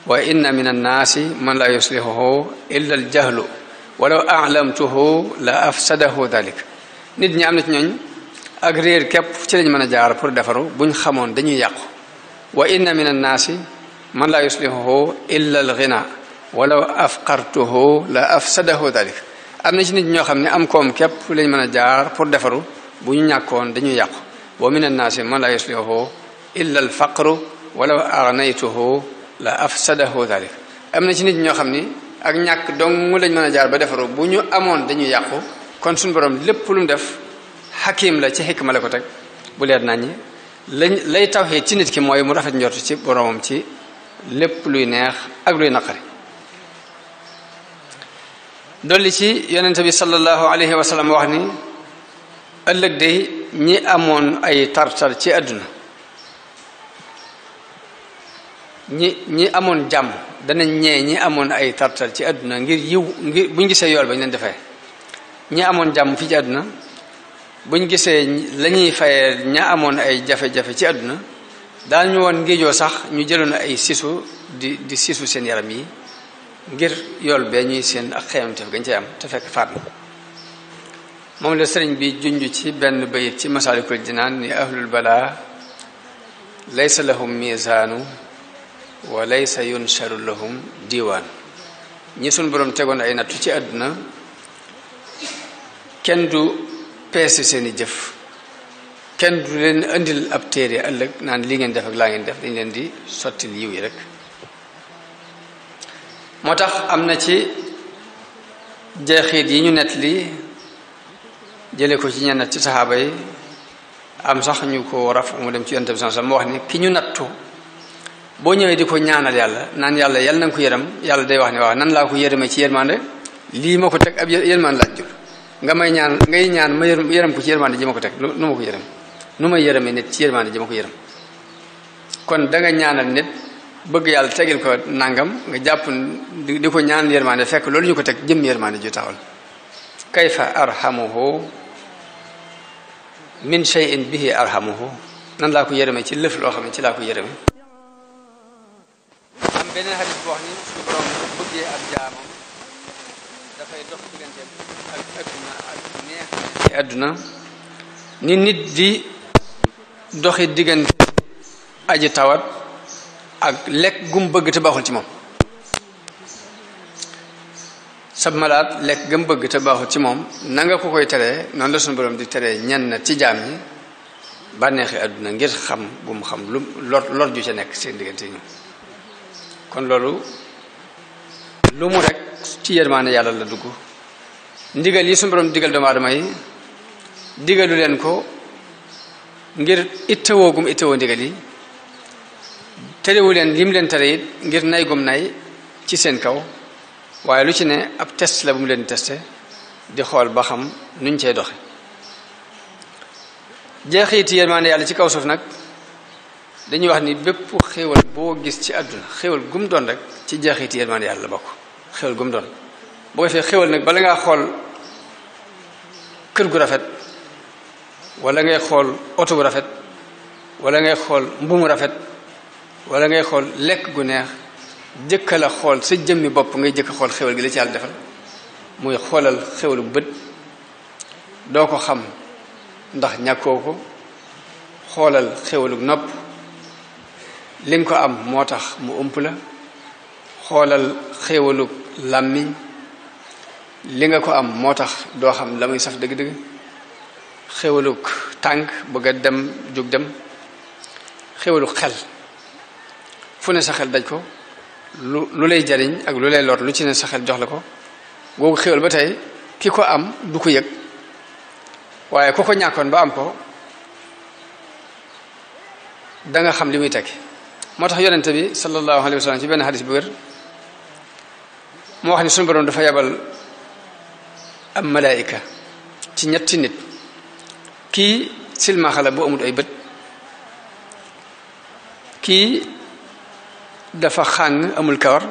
wa inna min annaasi man la yuslihuhu illa al jahlu walaw a'lamtuhu la afsadahu dalik. nit ñi am na ci ñooñ ak réer képp ci lañ mën a jaar pour defaru buñ xamoon dañuy yàqu wa inna min annaasi man la yuslihuhu illa al ghina walaw afqartuhu la afsadahu dalik. am na ci nit ñoo xam ne am koom képp lañ mën a jaar pour defaru bu ñu ñàkkoon dañuy yàqu wa min annaasi man la yuslihuhu illa al faqru walaw aghnaytuhu la afsadahu dalik. am na ci nit ñoo xam ni ak ñàkk dong lañ mën a jaar ba defaru bu ñu amoon dañuy yàqu kon suñu borom lépp lu mu def xakim la ci xikma la ko teg bu leer naññi lay tawxee ci nit ki mooy mu rafet njort ci boromam ci lépp luy neex ak luy naqari. dolli ci yonente bi sallallahu alayhi wa sallam wax ni ëllëg de ñi amoon ay tartar ci àdduna ñi amoon jàmm danañ ñee ñi amoon ay tartar ci àdduna ngir buñ gisee yool ba ñu leen defee ñi amoon jàmm fii ci àdduna buñ gisee lañuy fayee ña amoon ay jafe-jafe ci àdduna daañu woon ngéejoo sax ñu jëloon ay sisu di sisu seen yaram yi ngir yool bee ñuy seen ak xeemteef gañ cay am te fekk faat na moom la sëriñ bi junj ci benn bayit ci masaalikul jinaan ni ahlul balaa laysa lahum misaanu wa laysa yunsharu lahum diiwaan. ñi suñ borom tegoon ay nattu ci àdduna kenn du peese seeni jëf kenn du leen indil ab téere ëllëg naan li ngeen def ak laa ngeen def dañ leen di sottil yiw yi rek. moo tax am na ci jeexit yi ñu nett li jële ko ci ñenn ci saxaaba yi am sax ñu ko raf mu dem ci yonent bi sallallahu alayhi wasallam wax ni ki ñu nattu boo ñëwee di ko ñaanal yàlla naan yàlla na nga ko yërëm yàlla day wax ne waaw nan laa ko yërëmee ci yërmande lii ma ko teg ab yërmande laaj jul nga may ñaan ngay ñaan ma yërëm ko ci yërmande ji ma ko teg nu ma ko yërëm nu may yërëmee nit ci yërmande ji ma ko yërëm kon da nga ñaanal nit bëgg yàlla tegil ko nangam nga jàpp di ko ñaan yërmande fekk loolu ñu ko teg jëm yërmande ju taxawal kayfa arhamuhu min shay'in bihi arhamuhu nan laa ko yërëmee ci lëf loo xam ne ci laa ko yërëmee am beneen xadis boo xam ni suñu borom bëggee ab jaamam dafay dox digganteem ak adduna ak neex ci adduna ni nit di doxi diggante aji tawat ak lekk gum bëgg te baaxul ci moom sab malaat lekk gëm bëgg te baaxul ci moom na nga ko koy teree noonu la suñu borom di teree ñenn ci jaam ñi bànneexi àdduna ngir xam bu mu xam lu lor ju ca nekk seen diggante ñu kon loolu lu mu rek ci yërmaane yàlla la dugg ndigal yi suñu borom digal doomu aadama yi digalu leen ko ngir ittewoo gum ittewoo ndigal yi terewu leen lim leen tere it ngir nay gum nay ci seen kaw waaye lu ci ne ab test la bu mu leen testé di xool ba xam nuñ cey doxe jeexiti yërmaande yàlla ci kaw suuf nag dañuy wax ni bépp xéewal boo gis ci àdduna xéewal gum doon rek ci jeexiti yërmaande yàlla la bokk xéewal gum doon boo defee xéewal nag bala ngaa xool kër gu rafet wala ngay xool oto bu rafet wala ngay xool mbumu rafet wala ngay xool lekk gu neex jëkka la xool sa jëmmi bopp ngay jëkk xool xéwal gi la ci yàlla defal muy xoolal xéwalu bët doo ko xam ndax ñàkkoo ko xoolal xéwalu nopp li nga ko am moo tax mu ëmp la xoolal xéwalu làmmiñ li nga ko am moo tax doo xam la muy saf dëgg-dëgg xéwalu tànk bëgg a dem jóg dem xéwalu xel fu ne sa xel daj ko lu lay jariñ ak lu lay lor lu ci ne sa xel jox la ko googu xéwal ba tey ki ko am du ko yëg waaye ku ko ñàkkoon ba am ko da nga xam li muy tekki moo tax yonente bi sallallahu alayhi wa sallam ci benn xadis bu wér moo wax ni suñu borom dafa yabal am malaayika ci ñetti nit kii silmaxa la bu amul ay bët kii dafa xàng amul kawar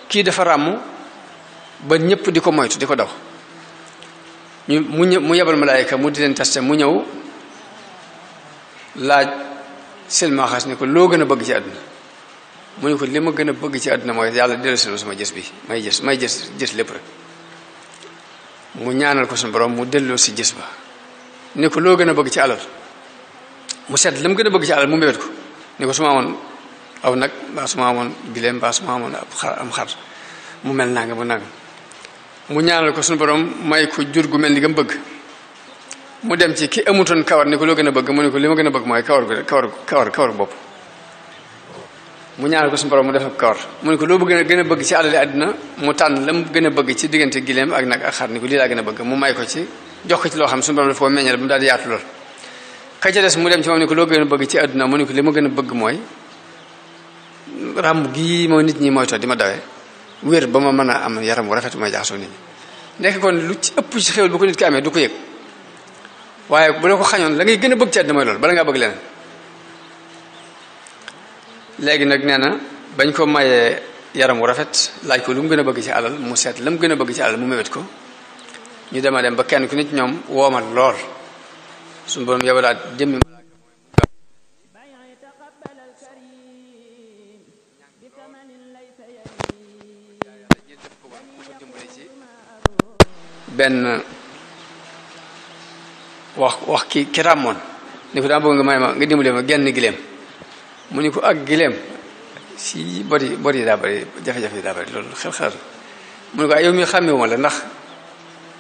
kii dafa ràmm ba ñëpp di ko moytu di ko daw mu yebal malaayika mu di leen testé mu ñëw laaj silmaxas ni ko loo gën a bëgg ci àdduna mu ne ko li ma gën a bëgg ci àdduna mooy yàlla dellusi sama gis bi may gis lépp rek mu ñaanal ko suñu borom mu delloo si gis ba ni ko loo gën a bëgg ci alal mu seet la mu gën a bëgg ci alal mu mbébét ko ni ko su ma amoon aw nag mbaa su ma amoon gileem mbaa su ma amoon am xar mu mel nanga mu nangam mu ñaanal ko suñu borom may ko jur gu mel ni nga bëgg mu dem ci ki amutoon kawar ni ko loo gën a bëgg mu ne ko li ma gën a bëgg mooy kawar bopp mu ñaanal ko suñu borom mu def ak kawar mu ne ko loo gën a bëgg ci alali àddina mu tànn la mu gën a bëgg ci diggante gileem ak nag ak xar ni ko lii laa gën a bëgg mu may ko ci jox ko ci loo xam suñu borom dafa ko meññal ba mu daal di yaatu lool ka ca des mu dem ci moom ni ko loo gën a bëgg ci àdduna mu ne ko li ma gën a bëgg mooy ràmm gii moo nit ñi mooy to di ma dawee wér ba ma mën a am yaram wu rafet may jaxasoo nit ñi nekk kon lu ci ëpp ci xéwal bu ko nit ki amee du ko yëg waaye bu la ko xañoon la ngay gën a bëgg ci àdduna mooy loolu bala ngaa bëgg leneen léegi nag nee na bañ ko mayee yaram wu rafet laaj ko lu mu gën a bëgg ci alal mu seet la mu gën a bëgg ci alal mu mébét ko ñu dema dem ba kenn ku nit ñoom woomal lool suñu borom yebalaat jëmmi benn wax ki ràmmoon ni ko daa bëgg nga may ma nga dimbale ma genn gileem mu ni ko ak gileem si bori daa bari jafe-jafe yi daa bari loolu xel mu ni ko yow mi xàmmewuma la ndax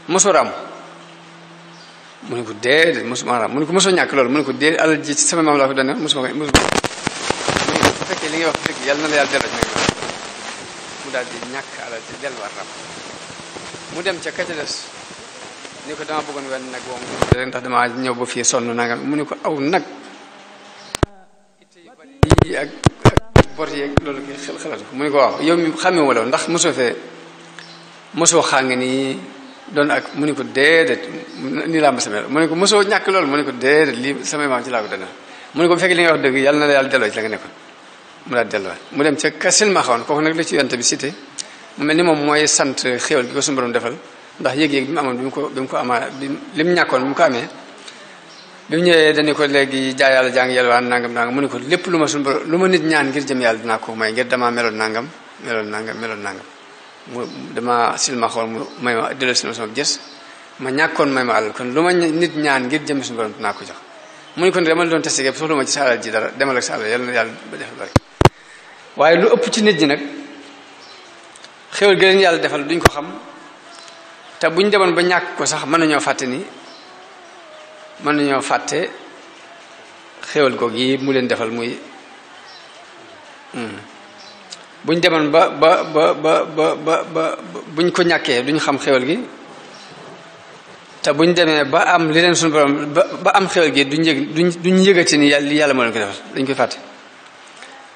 mosoo ràmm mu ni ko déedéet mosuma ràmm mu ni ko mosoo ñàkk loolu mu ni ko déedéet alal ji sama maam laa ko dane mosuma mu ni ko bu fekkee li ngay wax dëgg yàlla na la yàlla delloo ci nag mu daal di ñàkk alal ji delluwaat ràmm mu dem ca kacca des ni ko dama bëggoon wenn nag woom ndax dama ñëw ba fii sonn nangam mu ni ko aw nag yi ak bor yeeg loolu ki xelatu ko mu ni ko waaw yow mi xàmmee wala ndax mosoo xàng nii doon ak mu ne ko déedéet nii laa ma sa mel mu ne ko mosoo ñàkk loolu mu ne ko déedéet lii samay maam ci laa ko dana mu ne ko bu fekkee li nga wax dëgg yàlla na la yàlla delloo ci la nga nekkoon mu daal delloo mu dem ca kasil ma xawoon kooku nag la ci yonte bi cité mu mel ni moom mooy sant xéwal gi ko suñu borom defal ndax yëg-yëg bi mu amoon bi mu ko amaa li mu ñàkkoon bi mu ko amee bi mu ñëwee dañu ko léegi jaay yàlla jàng yelwaan nangam nangam mu ne ko lépp lu ma suñu borom lu ma nit ñaan ngir jëm yàlla dinaa ko may ngir damaa meloon nangam mu dama silma xool mu may ma delloo silma sama gës ma ñàkkoon may ma alal kon lu ma nit ñaan ngir jëm suñu borom dinaa ko jox mu ne ko ne dama la doon testé gépp soxla ma ci sa alal ji dara demal ak sa alal yàlla na yàlla ba def bari waaye lu ëpp ci nit ñi nag xéwal gi leen yàlla defal duñ ko xam te buñ demoon ba ñàkk ko sax mën nañoo fàtte xéwal googu yi mu leen defal muy buñ demoon ba buñ ko ñàkkee duñ xam xéwal gi te buñ demee ba am li leen suñu borom ba am xéwal gi duñ yëgati ni yàlla moo leen ko defal dañ koy fàtte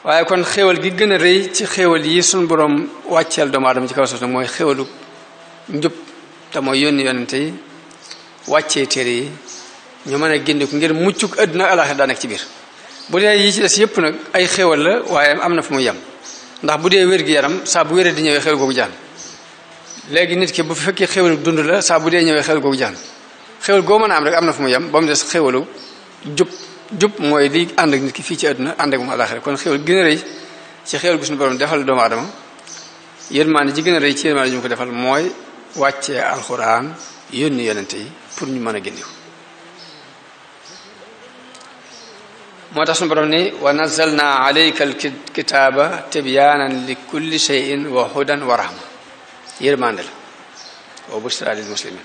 waaye kon xéwal gi gën a rëy ci xéwal yi suñu borom wàcceel doomu aadama ci kaw suuf nag mooy xéwalu njub te mooy yónni yonente yi wàccee téere yi ñu mën a génneku ngir muccuk àdduna ak alaaxira daa nekk ci biir bu dee yi ci des yëpp nag ay xéwal la waaye am na fu muy yem ndax bu dee wér gi yaram saa bu wéree di ñëwee xéwal googu jaan léegi nit ki bu fekkee xéwalu dund la saa bu dee ñëwee xéwal googu jaan xéwal goo mën a am rek am na fu muy yem ba mu des xéwalu jub mooy li ànd ak nit ki fii ci àdduna ànd ak moom alaaxira kon xéwal gën a rëy ci xéwal gu suñu borom defal doomu aadama yërmaande ji gën a rëy ci yërmaande ji mu ko defal mooy wàccee alxuraan yónni yonente yi pour ñu mën a génneeku moo tax suñu borom ni wa nazzalna alayka alkitaaba tibyaanan li kulli shay'in wa hudan wa rahma yërmaande la wa bushra lil muslimin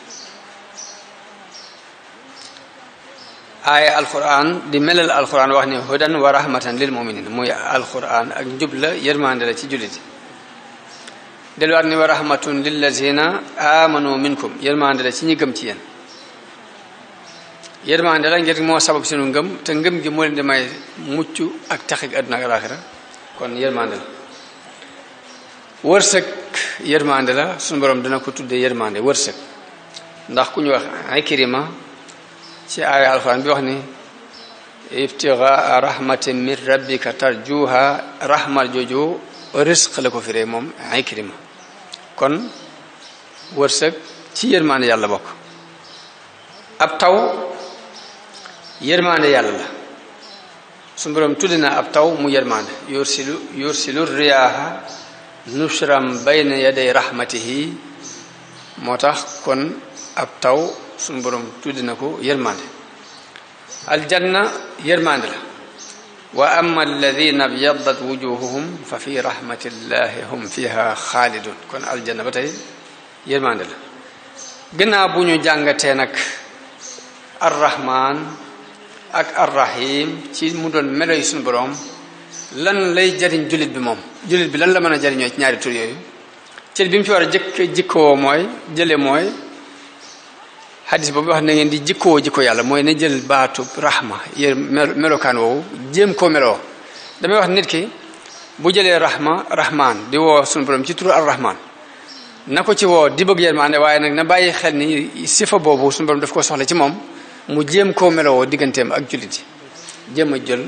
aaya alquran di melal alquran wax ni hudan wa rahmatan lil muminin muy alquran ak njub la yërmande la ci jullit delluwaat ni wa rahmatun lillazina amanu minkum yërmande la ci ñi gëm ci yéen yërmande la ngir moo sabab sunu ngëm te ngëm gi moo leen di may mucc ak taxig àdduna ak alaaxira kon yërmande la wërsëg yërmande la suñu borom dina ko tuddee yërmande wërsëg ndax ku ñu wax Ikrima ci aaya alxuraan bi wax ni ibtigaa rahmatin min rabbika tarjuha rahmat jooju risque la ko firee moom Ikrima kon wërsëg ci yërmande yàlla bokk ab taw yërmande yàlla la su borom tuddi na ab taw mu yërmande yursilu riyaaha nushram bayna yaday rahmatihi moo tax kon ab taw suñu borom tuddi na ko yërmande aljanna yërmande la wa amma alladina byaddat wujuhuhum fa fi rahmatillahi hum fiha xaalidun kon aljanna ba tey yërmande la gannaaw bu ñu jàngatee nag arrahman ak arrahim ci mu doon melo yi suñu borom lan lay jariñ jullit bi moom jullit bi lan la mën a jariñoo ci ñaari tur yooyu cër bi mu ci war a jikkoo mooy jële mooy xadis boobu wax na ngeen di jikkoo jikko yàlla mooy na jël baatu rahma yéen melokaan woowu jéem koo meloo damay wax nit ki bu jëlee rahman di woo suñu borom ci turu arrahman na ko ci woo di bëgg yërmande waaye nag na bàyyi xel ni sifa boobu suñu borom daf ko soxla ci moom mu jéem koo meloo digganteem ak jullit yi jéem a jël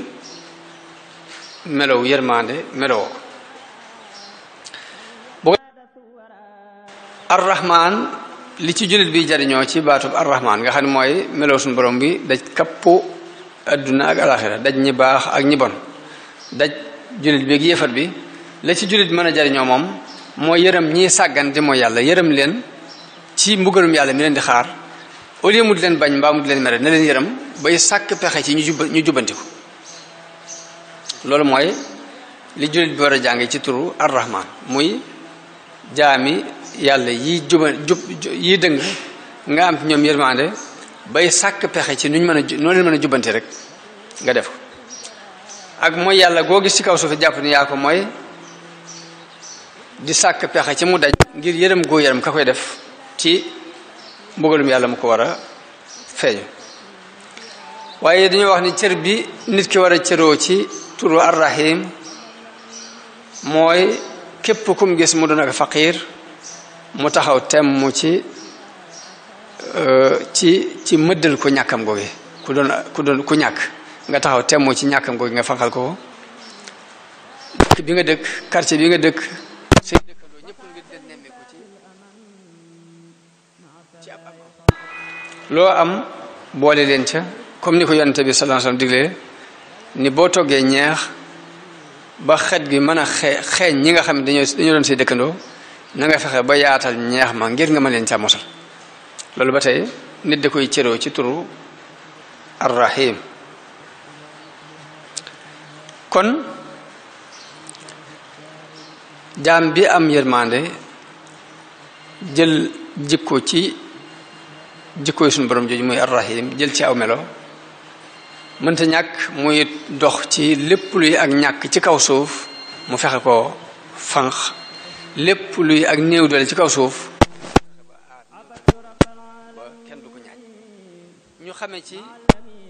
melow yërmande meloo ko arrahman li ci jullit bi jariñoo ci baatub arrahman nga xam ne mooy meloo suñu borom bi daj kappu adduna ak alaxira daj ñi baax ak ñi bon daj jullit bi ak yéefat bi la ci jullit mën a jariñoo moom mooy yërëm ñii sàggan di mooy yàlla yërëm leen ci mbugalum yàlla mi leen di xaar au lieu mu di leen bañ mbaa mu di leen mere na leen yërëm bay sàkk pexe ci ñu jubbantiku loolu mooy li jullit bi war a jànge ci turu arrahman muy jaami yàlla yi yi dëng nga am ñoom yërmande bay sàkk pexe ci noo leen mën a jubbante rek nga def ko ak mooy yàlla goo gis ci kaw suufi jàpp ni yaa ko mooy di sàkk pexe ci mu daj ngir yërëm goo yërëm ka koy def ci mbugalum yàlla mu ko war a feeñu waaye dañoo wax ni cër bi nit ki war a cëroo ci turu arrahim mooy képp kum gis mu doon ak faqiir mu taxaw temm ci ci mëddal ko ñàkkam googe ku ñàkk nga taxaw temmoo ci ñàkkam googe nga fanqal ko dëkk bi nga dëkk quartier bi nga dëkk say dëkkandoo ñëpp nga den nemmee ko ci ab loo am boole leen ca comme ni ko yonente bi sallallahu alayhi wasallam diglee ni boo toggee ñeex ba xet gi mën a xeeñ ñi nga xam ne dañoo doon say dëkkandoo na nga fexe ba yaatal ñeex ma ngir nga mën leen ca mosal loolu ba tey nit da koy cëroo ci turu arrahim kon jaam bi am yërmande jël jikko ci jikkoy suñu borom jooju muy arrahim jël ci aw melo mënta ñàkk muy dox ci lépp luy ak ñàkk ci kaw suuf mu fexe ko fanq lépp luy ak néew doole ci kaw suuf ba kenn du ko ñaaj ñu xamee ci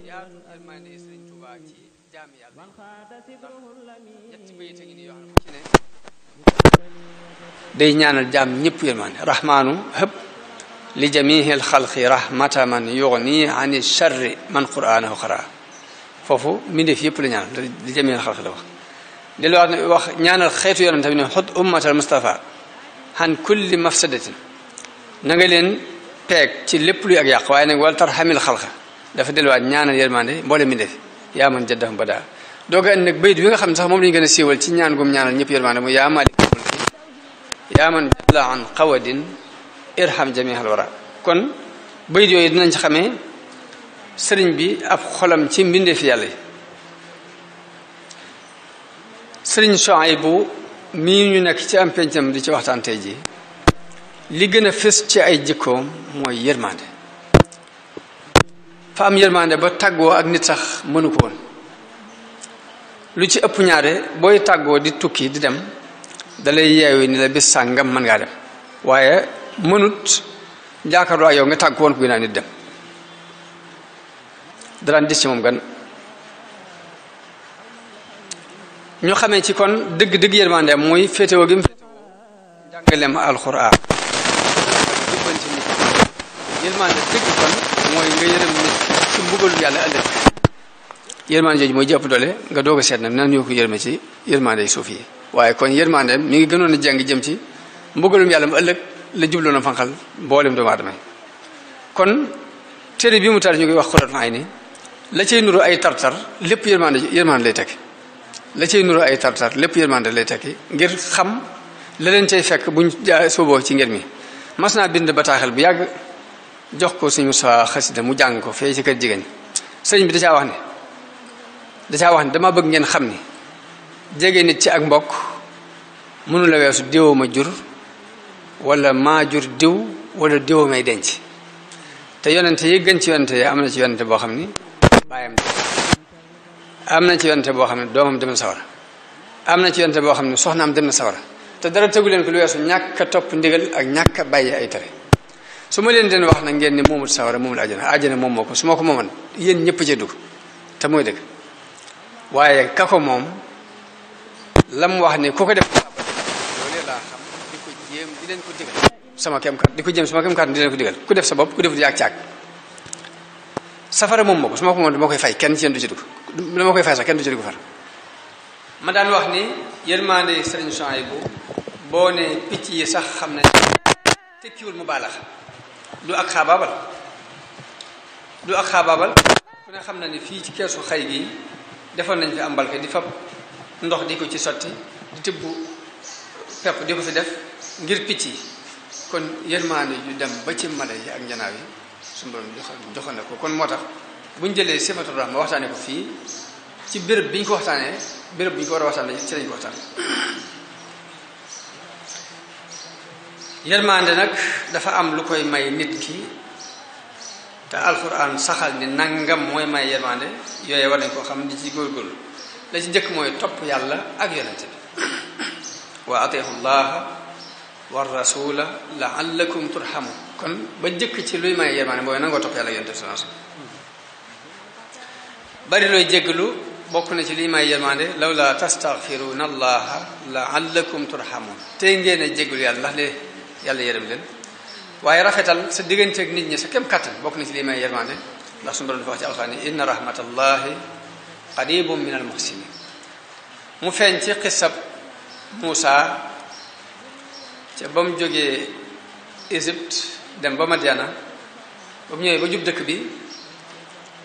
yaatu yërmande Sëriñ Tuubaa ci jaam yàlla ñetti bayit a ngi ni yoo xam ne ci ne day ñaanal jaam ñëpp yërmande rahmaanu hëpp li jamihil xalqi rahmata man yugni ani sharri man qur'anahu qara foofu mbindeef yëpp la ñaanal li jamihil xalqi la wax del wax ñaanal xeetu yonent bi ne xut ummatal mustafa han kulli mafsadatin na nga leen peeg ci lépp luy ak yàq waaye nag wal tarhamil xalqa dafa delluwaat ñaanal yërmande mboole mbindeef yaa man jaddahum bada dooga andi nag bayit bi nga xam ne sax moom lañu gën a siiwal ci ñaan gum ñaanal ñëpp yërmande mu yaa malik yaa man jalla an qawadin irham jamihal wara kon bayit yooyu dinañ ci xamee sëriñ bi ab xolam ci mbindeef yàlla yi sëriñ Suhaybu mii ñu nekk ci am pencam di ci waxtaan tey ji li gën a fës ci ay jikkoom mooy yërmande fa am yërmande ba tàggoo ak nit sax mënu ko woon lu ci ëpp ñaare booy tàggoo di tukki di dem dalay yeewu ni la bis sàngam mën ngaa dem waaye mënut jàkkaarloo ak yow nga tàgg woon ko ginnaaw nit dem daraan dis ci moom gan ñu xamee ci kon dëgg-dëgg yërmande muy féetewoo gi mu féetewoo jàngaleem alxuraan jubbanti nit yërmande dëgg kon mooy nga yërëm nit ci mbugalu yàlla ëllëg yërmande jooju mooy jëpp doole nga doog a seet nag nan ñoo ko yërme ci yërmande suuf yi waaye kon yërmande mi ngi gënoon a jàng jëm ci mbugalum yàlla mu ëllëg la jubloon a fanqal mboolem doomu aadama kon téere bi mu tar ñu koy wax Qurratul Ayni la cay nuru ay tartar lépp yërmande lay tekki la cay nuru ay tartar lépp yërmande lay tekki ngir xam la leen cay fekk buñ sooboo ci ngir mi mas naa bind bataaxel bu yàgg jox ko suñu sa xasida mu jàng ko fee ci kër jigéen sëriñ bi da caa wax ne dama bëgg ngeen xam ni jege nit ci ak mbokk mënu la weesu diwoo ma jur wala maa jur diw wala diwoo may denc te yonente yi gën ci yonente yi am na ci yonente boo xam ni baayam am na ci yonente boo xam ne doomam dem na sawara am na ci yonente boo xam ne soxnaam dem na sawara te dara tegu leen ko lu weesu ñàkk a topp ndigal ak ñàkk a bàyyi ay tere su ma leen den wax nag ngeen ni moomul sawara moomul àjjana moom moo ko su ma ko mooman yéen ñëpp ci dugg te mooy dëgg waaye ka ko moom lam wax ni ku ko def loolee laa xam di ko jéem di leen ko digal sama kem kat di ko jéem sama kem kat di leen ko digal ku def sa bopp ku def di ak caag safara moom moo ko su ma ko moom dama koy fay kenn ci yéen du ci dugg dama koy fay sax kenn du ci dugg far ma daan wax ni yërmande Sëriñ Suhaybu boo ne picc yi sax xam ne tekkiwul mu baalax du ak xaabaabal ku ne xam na ni fii ci keesu xay gi defoon nañ fi am mbalka di fab ndox di ko ci sotti di tibb pepp di ko fi def ngir picc yi kon yërmaande ju dem ba ci mala yi ak njanaaw yi suñu borom joxoon na ko kon moo tax buñ jëlee sifatu rahma waxtaane ko fii ci béréb bi ñu ko waxtaanee béréb bi ñu ko war a waxtaanee ci lañ ko waxtaan yërmaande nag dafa am lu koy may nit ki te alquran saxal ni nangam mooy may yërmaande yooye war nañ koo xam di ci góorgóorlu la ci njëkk mooy topp yàlla ak yonente bi wa atiihu llaha wa rasula laallakum turhamun kon ba njëkk ci luy may yërmaande mooy nangoo topp yàlla ak yonente bi bari looy jéggalu bokk na ci liy may yërmaande lawla tastaghfiruna allaha laallakum turhamun tey ngeen a jéggalu yàlla ndax de yàlla yërëm leen waaye rafetal sa diggante ak nit ñi sa kem kattan bokk na ci lii may yërmande ndax suñu borom dafa wax ci alxuraan ni inna rahmatallahi qaribun min al muhsinin mu feeñ ci xisab Muusa ca ba mu jógee Égypte dem ba Madiana ba mu ñëwee ba jub dëkk bi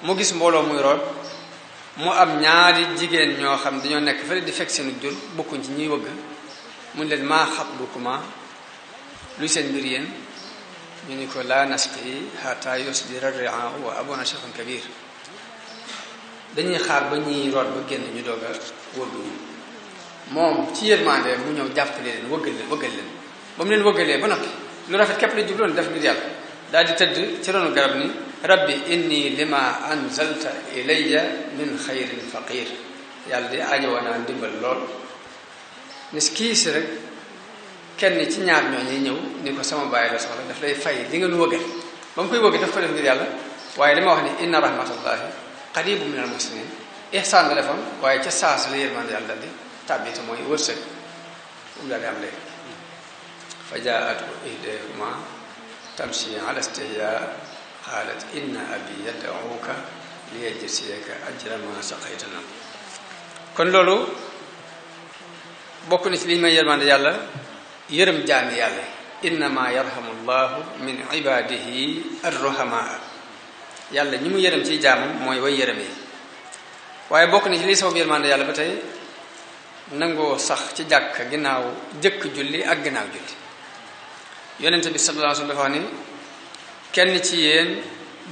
mu gis mbooloo muy root mu am ñaari jigéen ñoo xam dañoo nekk fële di fekk seenu jur bokkuñ ci ñuy wëgg mu leen maa xatbukuma luy seen mbir yéen ñu ni ko laa nasqi hatta yusdira ar-ri'aa wa abuna shaykhun kabir dañuy xaar ba ñuy root ba génn ñu doog a wëgg moom ci yërmande mu ñëw jàppale leen wëggal leen ba mu leen wëggalee ba noppi lu rafet képp la jubloon def ngir yàlla daal di tëdd ci ronu garab ni rabbi inni lima anzalta ilayya min xayrin faqir yàlla di aajowoo naa ndimbal lool nis kii si rek kenn ci ñaar ñooñu ñëw ni ko sama bàyyi la soxla daf lay fay li nga nu wëggal ba mu koy wëgg daf ko def ngir yàlla waaye li ma wax ni inna rahmatallahi qaribun min al muhsinin ihsaan la defoon waaye ca saas la yërmande yàlla daal di tàbbi te mooy wërsëg mu daal di am léegi fa jaa'athu ihdahuma tamshi ala istihyaa qaalat inna abi yad'uuka liyajziyaka ajra ma saqaytana kon loolu bokk na ci li may yërmande yàlla yërëm jaami yàlla innama yarhamu llahu min ibadihi arruhamaa yàlla ñi mu yërëm ci jaamam mooy way yërëm yi waaye bokk na ci li sabab yërmande yàlla ba tey nangoo sax ci jàkk ginnaaw jëkk julli ak ginnaaw julli yonente bi sallallahu alayhi wa sallam dafa wax ni kenn ci yéen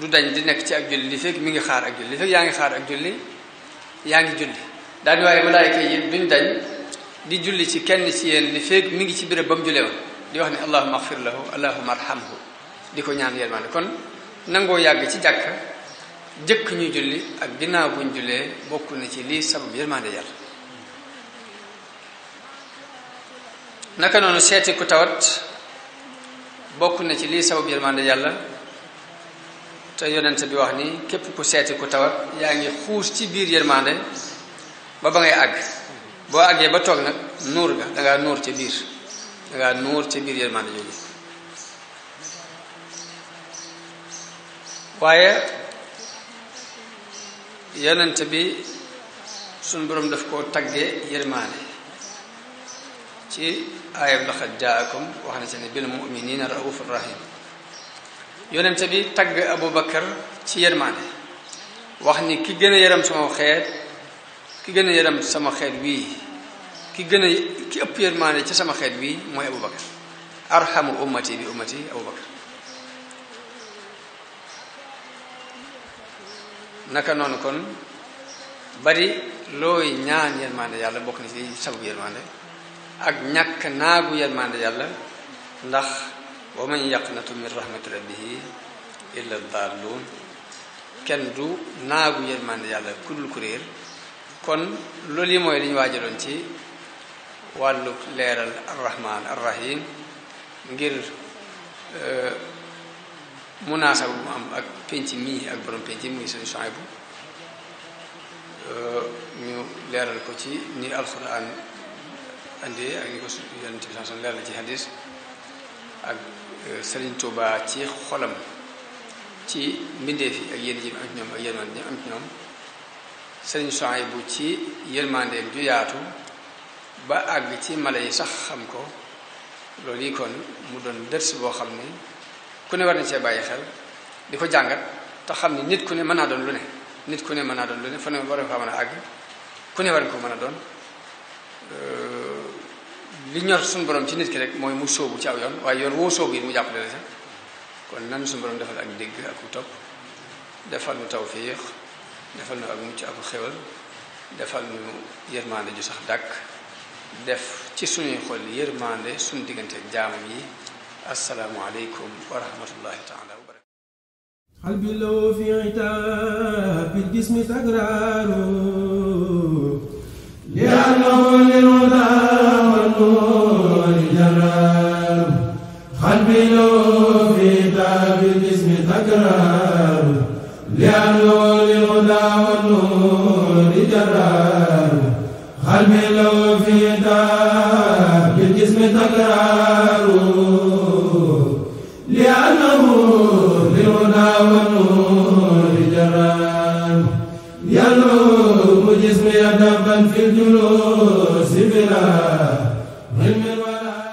du dañ di nekk ci ak julli li fekk mi ngi xaar ak julli li fekk yaa ngi xaar ak julli yaa ngi julli daal di waaye malaayika yi duñ dañ di julli ci kenn ci yéen li fekk mi ngi ci béréb ba mu jullee woon di wax ne allahumma axfir lahu allahumma arhamhu di ko ñaan yërmande kon nangoo yàgg ci jàkk jëkk ñuy julli ak ginnaaw buñ jullee bokk na ci lii sabab yërmande yàlla naka noonu seeti ku tawat bokk na ci lii sabab yërmande yàlla te yonent bi wax ni képp ku seeti ku tawat yaa ngi xuus ci biir yërmande ba ngay àgg boo àggee ba toog nag nuur ga dangaa nuur ca biir dangaa nuur ca biir yërmande jooju waaye yonent bi suñ boroom daf koo taggee yërmande ci aayab laqad jaakum wax na ci ne bil mu'minina raufur rahim yonente bi tagg Abubakar ci yërmande wax ni ki gën a yërëm sama xeet ki gën a yërëm sama xeet wii ki ëpp yërmande ci sama xeet wii mooy Abubakar arhamu ummati bi ummati Abubakar naka noonu kon bari looy ñaan yërmande yàlla bokk na ci sababu yërmande ak ñàkk naagu yërmande yàlla ndax wa man yaqnatu min rahmati rabbihi illa dallun kenn du naagu yërmande yàlla ku dul ku réer kon loolu yi mooy li ñu waajaloon ci wàllu leeral arrahman arrahim ngir munaasaba bu mu am ak penc mii ak borom penc muy seen Suhaybu ñu leeral ko ci ni alquran andi ak ñi ko yonent bi sallallahu leer la ci hadis ak Serigne Touba ci xolam ci mbindeef yi ak yéen ji am ci ñoom ak yërmande ñi am ci ñoom Serigne Souhaïbou ci yërmandeem ju yaatu ba àgg ci mala yi sax xam ko loolu yi kon mu doon dërs boo xam ne ku ne war na cee bàyyi xel di ko jàngat te xam ne nit ku ne mën naa doon lu ne nit ku ne mën naa doon lu ne fa ne war nga fa mën a àgg ku ne war nga ko mën a doon li ñor suñu borom ci nit ki rek mooy mu sóobu ci aw yoon waaye yoon woo sóobu yi mu jàppale la sax kon nan suñu borom defal ak dégg ak ku topp defal nu tawfiix defal nu ak mucc ak xéwal defal nu yërmande ju sax dàkk def ci suñuy xol yërmande suñu diggante ak jaamam yi assalaamu aleykum wa rahmatullahi taala wa barakatu qalbi law fi itaab bil jismi takraaru li annahu lil hudaa wal nuuri jaraar qalbi law fi itaab bil jismi takraaru li annahu lil hudaa wal nuuri jaraar qalbi law fi itaab bil jismi takraaru لأنه بالهدى والنور جرام يلوم جسمي دبا في الجلوس بلا علم ولا